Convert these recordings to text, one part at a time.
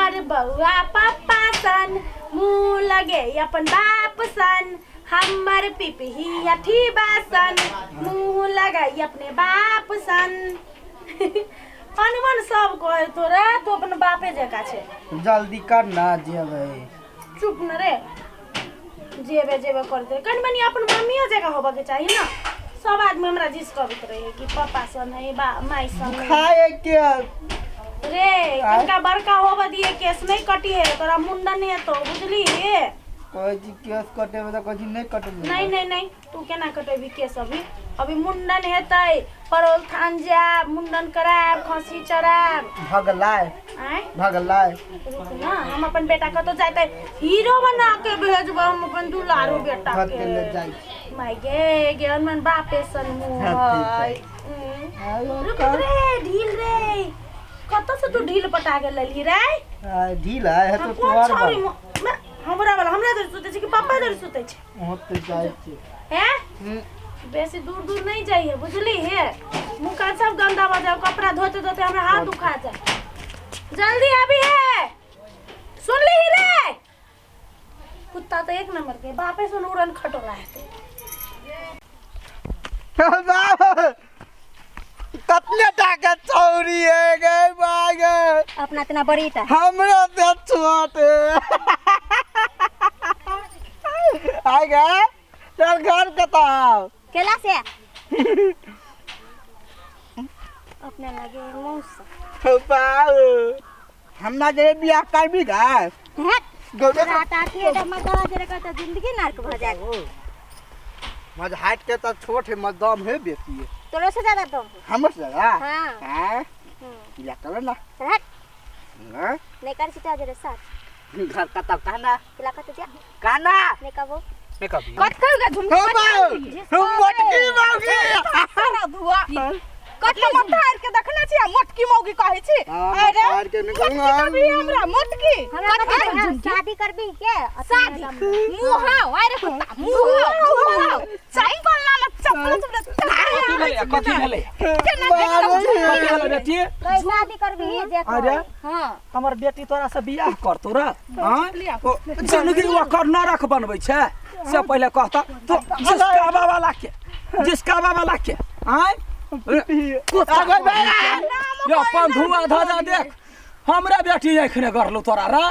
हमर बौआ पप्पा सन मुँह लगे अपन बाप सन हमर पिपही अथी बासन मुँह लगे अपने बाप सन। अनमन सब कहे तोरा तू अपन बापे जका छै। जल्दी कर ना जेबै। चुप न रे, जेबे जेबे करते कनि मनि अपन मम्मियो जगह होबऽ के चाही ना। सब आदमी हमरा जिस करैत रहे कि पापा सन है बा माई सन है। खाए के रे कनिका बड़का होबऽ दिए, केस नहीं कटी है तोरा, मुंडन हेतो बुझली। कहै छी केस कटेबै तऽ कहै छी नहि कटेबै। नहीं नहीं नहीं, तू केना कटेबी केस? अभी अभी मुंडन हेतै, परोल थान जायब, मुंडन करायब, खस्सी चढ़ायब। भगलाय आँय भगलाय। रुक ना, हम अपन बेटा कतौ जाते हीरो बना के भेजब हम अपन दुलारू बेटा घर के। के ले जाइ छी। माय गे गे हनुमान बापे सन मुँह है। रुक रे ढील रे, कतौ से तू ढील पटा के लेलही रे? आ, ढील है हम तो कोन तोहर छौरी बा। हमरा वाला हमरा धरि सुतै छै कि पापा धरि सुतै छै? ओते जाइ छी। हैं बेसी दूर दूर नहीं जाइए बुझली हे, मुँह कान सब गंदा भऽ जाए, कपड़ा धोते धोते हमरा हाथ दुखा जाए। जल्दी आबी है, सुनली ही रे? कुत्ता तो एक नंबर के बापे सुन उड़न खटोला हेतै। कतने टाका चौरी है गे बागे। अपना इतना बड़ी टा हमरा से छोट आ गए। चल घर कता केला से अपने लगे मौसा। बाऊ हमरा जे बियाह करबी गा हट गौरे रात आती है मर्दवा जरे का तो जिंदगी नर्क भ जाए। मज हाइट के तो छोट है, मज दम है बेसी है। तोरो से ज्यादा दम है। हमर से ज्यादा? हाँ। हाँ बियाह कर ना। हट हाँ नहीं कर सीता जरे साथ घर कता कहना केला का तो जा कहना नहीं कबो मैं कभी कत कह झुमकी हम हम मोटकी मौगी सारा धुआ कत मथार के देखने छी आ मोटकी मौगी कहै छी। अरे मथार के निकल मोटकी कभी हमरा मोटकी हमरा कथी शादी करबी के शादी मुंह हाव अरे कुत्ता मुंह हाव चप्पल ना ना चप्पल कथी भेलै? कथी भेलै? केना देखलौ? कथी भेलै बेटी? कहीं शादी करबी जे अरे हां हमर बेटी तोरा से बियाह करतो रे? हाँ जिंदगी ओकर नरक बनबै छै से पहिले कहता तो जिसकाबा वाला के, जिसकाबा वाला के। आँय कुत्ता यो अपन धुआं धजा देख, हमरा बेटी आँखि गरलौ तोरा रे।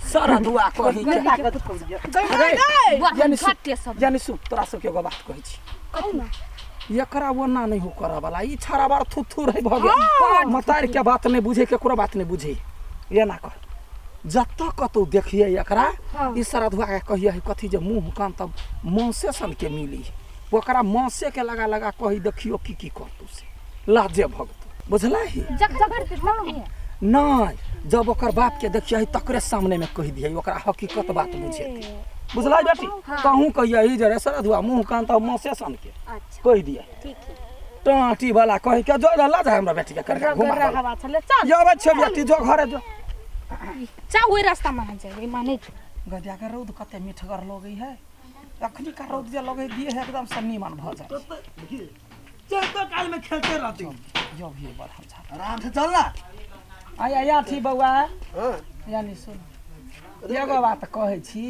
सारा धुआ कही के। अरे, यानी सुन, यानी सुन, तोरा सबके एगो बात कहै छी, एकरा ओना नहीं हो करऽ वाला, ई छाड़ा बार थुथु रही भऽ गेल, मतार के बात नहीं बुझे, केकरो बात नहीं बुझे। एना कर, जतऽ कतौ देखिए एकरा ई सारा धुआ के कहिए है कथी जे मुँह कान तब मौसे सन के मिली, ओकरा मौसे के लगा लगा कही देखियो की की करतौ से लाजे भगतौ, बुझलही? जग जग नहीं, जब ओकर बाप के देखिए तकरे सामने में कहि दिए, ओकरा हकीकत बात बुझेतै, बुझलही बेटी? कहूँ कहिए जे रे सारा धुआ मुँह कान तब मौसे सन के अच्छा कहि दिए। ठीक है। टाँटी वाला कहि के जो ला जा हमरा बेटी के करके घुमा गर्रा हवा छले चल जबै छै बेटी जो घरे जो चा ओइ रास्ता में जाए माने। गदिया के रौद कते मीठगर लगै है, अखनी का रौद जे लगै दिए है एकदम से नीमन भऽ जाए। चलते काल में खेलते रहते जो भी बड़ हम छा आराम से चल ना। आया या ठीक बौआ। हां यानी सुन, एगो बात कहै छी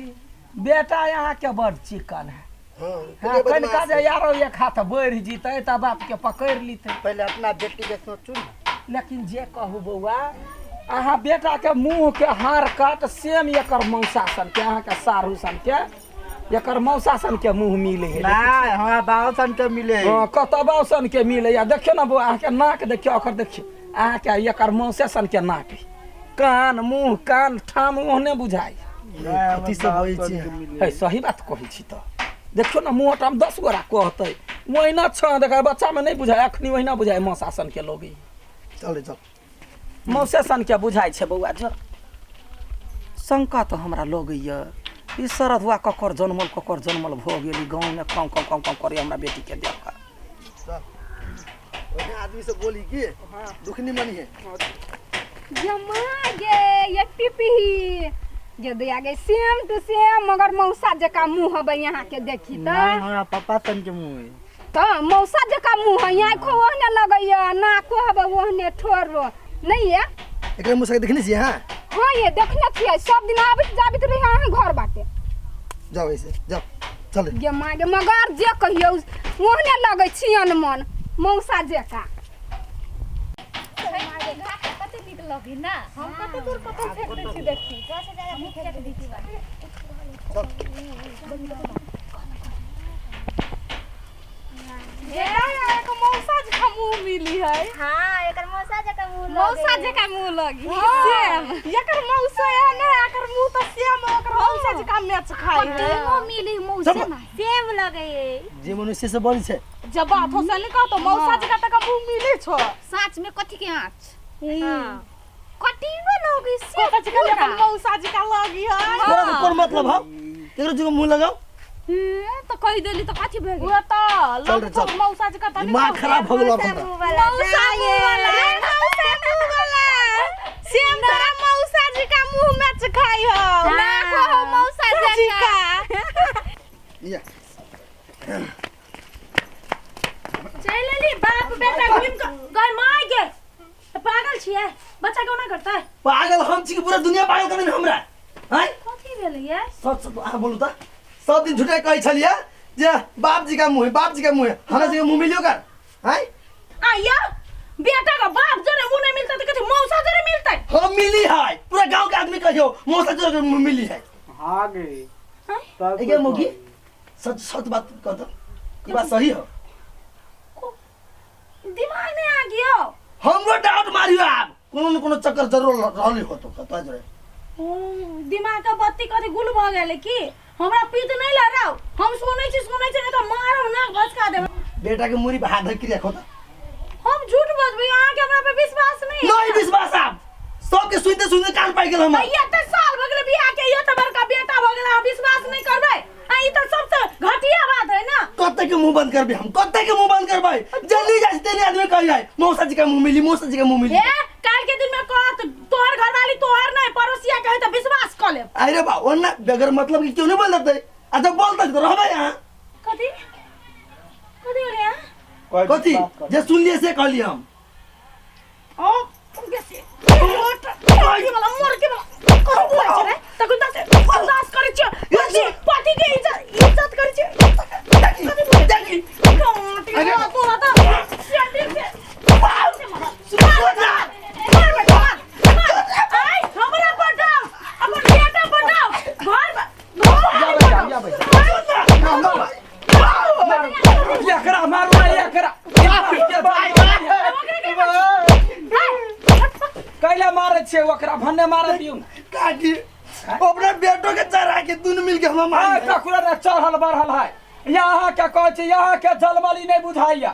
बेटा, यहाँ के बड़ चिकन है। हां कनिका जे यारो एक हाथ बढ़ि जीतै तऽ बाप के पकड़ि लीतै। पहले अपना बेटी के सोचू ना। लेकिन जे कहू बौआ, अहाँ बेटा के मुँह के हार काट सेम एकर मौसा सन के, अहाँ के साढ़ू सन के, एकर मौसा सन के मुँह मिले है। ना हमरा बाबा सन के मिले। हाँ, कतबा सन के मिले या देखियो ना बौआ, अहाँ के नाक देखियो, ओकर देखियो, अहाँ के एकर मौसे सन के नाक है। कान मुँह कान ठाम ओहने बुझाइ। कथी सब होइ छै है सही बात कहै छी तऽ देखियो ना मुँह ठाम 10 गोरा कहतै ओहिना छ, देख बच्चा में नहीं बुझाय, अखनी ओहिना बुझाय मौसा सन के लोग। चल चल मौसे सन के बुझाइ छै बौआ। जो शंका तऽ हमरा लगैया ई सरधुआ ककर जनमल ककर जनमल भऽ गेल ई गाँवमे काँव काँव काँव काँव करे हमरा बेटीके देख। ओहे आदमी से बोली कि दुखनी मनी है जमा गे ये टिपही जे दिया गे सेम टू सेम मगर मौसा जका मुंह हबै यहाँ के देखी त। नहीं हमरा पापा सन के मुंह है। तऽ मौसा जकाँ मुँह है, आँखो ओहने लगैया, नाको हबे ओहने, ठोरो नहीं ये। एकरा मुँह से देखने छियै अहाँ? हाँ ये देखने छियै, सब दिन आबैत जाबैत रहे अहाँ घर बाटे। जाओ ऐसे जाओ, चल। गे माँ गे, मगर जे कहियौ ओहने लगै छियन मन मौसा जकाँ। कते नीक लगी ना, हम कते दूर पतंग फेंक दै छी देखी। एक मौसा जकाँ मुँह मिली है। हाँ, एकर मौसा जकाँ मुँह लगे। मौसा जकाँ मुँह लगी। सेम एकर मौसा है ने, एकर मुँह तऽ सेम ओकर मौसा जकाँ मैच खाइ है। कते मिली मौसा ना सेम लगे। जे मनुष्य से बड़ी छै जब बात हो से नहीं कहतो मौसा जकाँ तक मुँह मिले छो। साँच में कथी के आँच? हाँ, कटिनो लगी से कथी के अपन मौसा जकाँ लगी है। तोरा से कोन मतलब हौ? केकरो जगह मुँह लगाओ। तो कहि देली तो कथी भए गेल? उहे तऽ चल रे, लोग चल। मौसा जकाँ तऽ दिमाग खराब हो गेल अब हमरा। मुँह वाला। मौसा मुँह वाला, मौसा मुँह वाला सेम तोरा मौसा जी का मुँह मैच खाइ हो। ना कहो मौसा जकाँ। या चलि एली बाप बेटा घुमि कऽ गय माय गे, पागल छियै? बच्चा कोना करतै? पागल हम छी कि पूरा दुनिया पागल कर देने हमरा? हैं? कथी भेलै ये? सच सच अहाँ बोलू तऽ, सब दिन झूठे कहै छलियै जे बाप जी का मुँह है, बाप जी का मुँह है, हमरा जी के मुँह मिलियो कर? हैं? आ यौ बेटा का बाप जरे मुँह नहीं मिलतै तऽ कथी मौसा जरे मिलतै? हम मिली है, पूरा गांव के आदमी कहियो मौसा जी के मुँह मिली है। हाँ गे। तब एगे मुगी सच सच बात कह दो, ई बात सही हो? दिमाग नहीं आ गयो। हमरो डाउट मारियो, आप कोनो न कोनो चक्कर जरूर रहली हो तो कतऽ जरे। दिमाग के बत्ती कथी गुल भऽ गेलै की? हमरा पीत नहीं लड़ाओ, हम सुनै छी सुनै छी, नहीं तऽ मारब नाक भसका देब। बेटा के मुरी पर हाथ धर के रखो तो। हम झूठ बजबै? अहाँ के हमरा पे विश्वास नहीं? नहीं विश्वास, आप सबके सुनते सुनते कान पाइ गेल हमर। ये तऽ साल भऽ गेलै बियाह के, ये तऽ बड़का बेटा भऽ गेल, अहाँ विश्वास नहीं करबै? आ ई तऽ सबसे घटिया बात है ना। कते के मुंह बंद करबे हम, कते के मुंह बंद करबै? जल्दी जाइ तेने आदमी कहि जाय मौसा जी का मुंह मिली, मौसा जी का मुंह मिली। ए काल के दिन में कहत तोहर घरवाली तोहर नहीं पड़ोसिया कहे तऽ विश्वास कऽ लेब। अरे बा ओना बगैर मतलब के क्यों नहीं बोलते? आ जब बोलते तो रहबै यहाँ। कथी कथी हो गया? कथी जे सुनलिए से कहलिए हम। ओ बेसी मोरके वाला मोरके वाला कथी बोलै छै रे? तखन तऽ बर्दाश्त करै छियै, पति पति के इज्जत इज्जत करै छियै। देखी देखी अरे तोरा तऽ सैंडल से मार मार बेटा मार आइ हमरा पटाओ, अपन बेटा पटाओ, घर घर या बेटा, एकरा मारू ना, एकरा कैला मारै छियै? ओकरा भन्ने मारै दियौ ने। काकी अपना बेटो के चढ़ा के दुनू मिल के हमरा मारी। ककरो ने चढ़ल बढ़ल है। यहाँ के कहै छै, यहाँ के जलमली नहीं बुझाइया,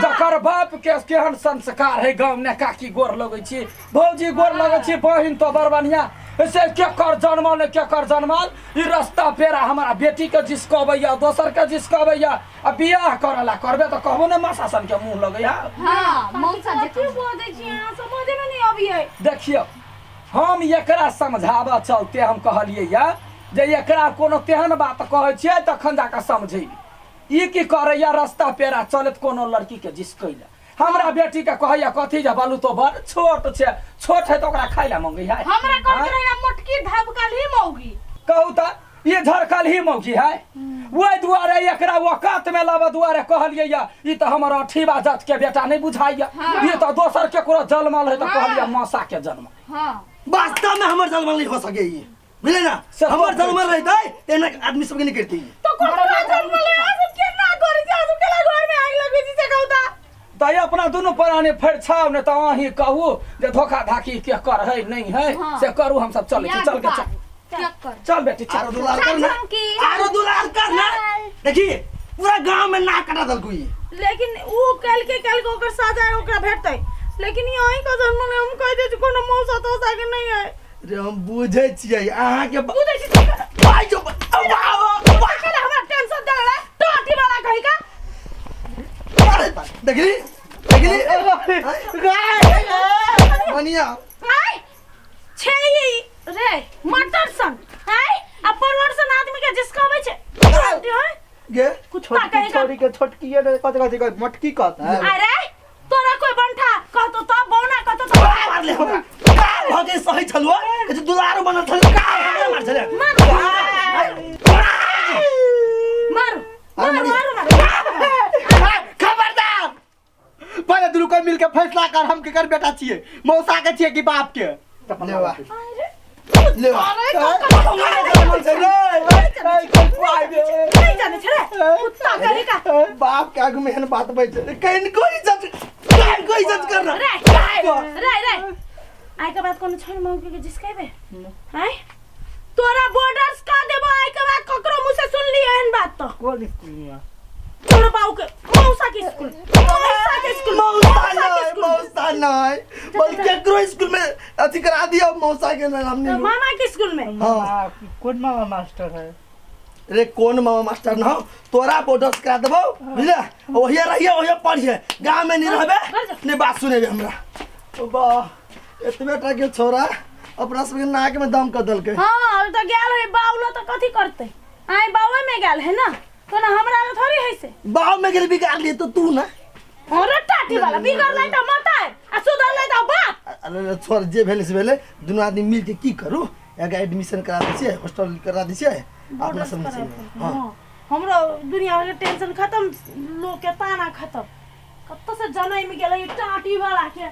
जकर बाप के केहन संस्कार है गाँव में। काकी गोर लगै छी, भौजी गोर लगै छी, बहिन तो बड़ बढ़िया से केकर जनमल ने केकर जनमल। ई रास्ता पेरा हमारा बेटी के जिसकबैया, दोसर के जिसकबैया, आ बियाह करला करबे तऽ कहबो ने मौसा सन के मुँह लगैया। हाँ मौसा कथी बजै छी अहाँ? समझे में नहीं अबियै। देखियौ हम एकरा समझाबऽ चलते हम कहलियै या जे एकरा कोनो तेहन बात कहै छियै तखन जाकऽ समझेबै। ई की करैया रास्ता पेरा चलैत कोनो लड़की के जिसकैला हमरा बेटी के कहैया कथी जे बालू तो बड़ छोट छै, छोट है तऽ ओकरा खाइ लए मंगै है। हमरा कहैत रहै मोटकी धबकल ही मौगी। कहू तऽ ई झरकल ही मौगी है, ओहि दुआरे एकरा औकात में लाबऽ दुआरे कहलियै या ई तऽ हमर अठीबा जात के बेटा नहीं बुझाइया, ई तऽ दोसर केकरो जन्मल है तऽ कहलियै मौसा के जन्म। हाँ वास्तव में हमर जन्मल नहीं हो सके ई, बुझले ना? से हमर तो जन्मल रहतै त एना आदमी सबके नहीं करतै। तो कोना जन्मल है? अहाँ सब केना करै छी? अहाँ सब केना घर में आगि लगबै छी से कहू तऽ? तऽ अपना दुनू प्राणी फरिछाउ ने तऽ अहीं कहू जे धोखा धाखी के कर है नहीं है। हाँ। से करू, हम सब चलै छी, चल के चल चेक कर, चल बेटी चल। आरो दुलार कर ना, आरो दुलार कर ना, देखी पूरा गांव में नाक कटा देलको ई। लेकिन ऊ कल के कल के ओकर सजा ओकरा भेटतै, लेकिन ई अहीं के जन्मल है, हम कहि दै छी कोनो मौसा तौसा के नहीं है। रे हम बुझै छियै अहाँ के बुझै छी तऽ भाइ जो कल हमरा टेंशन देले टाटी वाला कहि का। अरे देखली देखली बनिया आय छे ई रे मटर सन आय आ परवर सन आदमी के जिसकाबै छै। गे कुत्ता छोटकी कहेगा। छोरी के छोटकी ये कथी कथी कह मटकी कहता है। अरे तोरा कोई बंठा कहतो तो बौना कहतो तो का मारले हमरा का भ के सही छलुआ के दुलारो बनल छल का हमरा मार छले। मार मार मार मार मार। खबरदार, पहले दुनू कोई मिलके फैसला कर हम केकर बेटा छियै, मौसा के छियै कि बाप के। लेवा लेवा नहीं जाने छे रे कुत्ता कहेगा। बाप के आगू में एहन बात बैठ कहीं इज्जत कहीं इज्जत कर रहा रे रे रे आइ के बाद कोनो छोड़ मौके के जिसकेबे हैं तोरा बॉर्डर्स का देबो। आइ के बाद ककरो मुंह से सुन लियो एहन बात तो कोन स्कूल में तोरा बाऊ के मौसा के स्कूल, मौसा के स्कूल, मौसा नहीं, मौसा नहीं, बल्कि केकरो स्कूल में अथी करा दिया मौसा के नाम नहीं। मामा के स्कूल में। हां कौन मामा मास्टर है रे? कौन मामा मास्टर न हो तोरा बॉर्डर्स करा देबो बुझले। ओहिया रहिए ओहिया पढ़िए, गांव में नहीं रहबे नहीं बात सुनेबे हमरा। वाह एतबे टा के छोरा अपना सब के नाक में दम कर देलकै। हां तो गेल है बाउलो तो कथी करते आइ बाउए में गेल है ना तो ना हमरा ले थोड़ी है से बाव में गेल बिगाड़ लिए तो तू ना अरे टाटी वाला बिगड़ लै त मत आए आ सुधर लै त बाप। अरे छोड़ जे भेलै से भेलै, दुनू आदमी मिल के की करू एका एडमिशन करा दै छियै, हॉस्टल करा दै छियै अपना सब। हां हमरो दुनिया के टेंशन खत्म, लोग के ताना खत्म। कत्तो से जनम गेलै टाटी वाला के।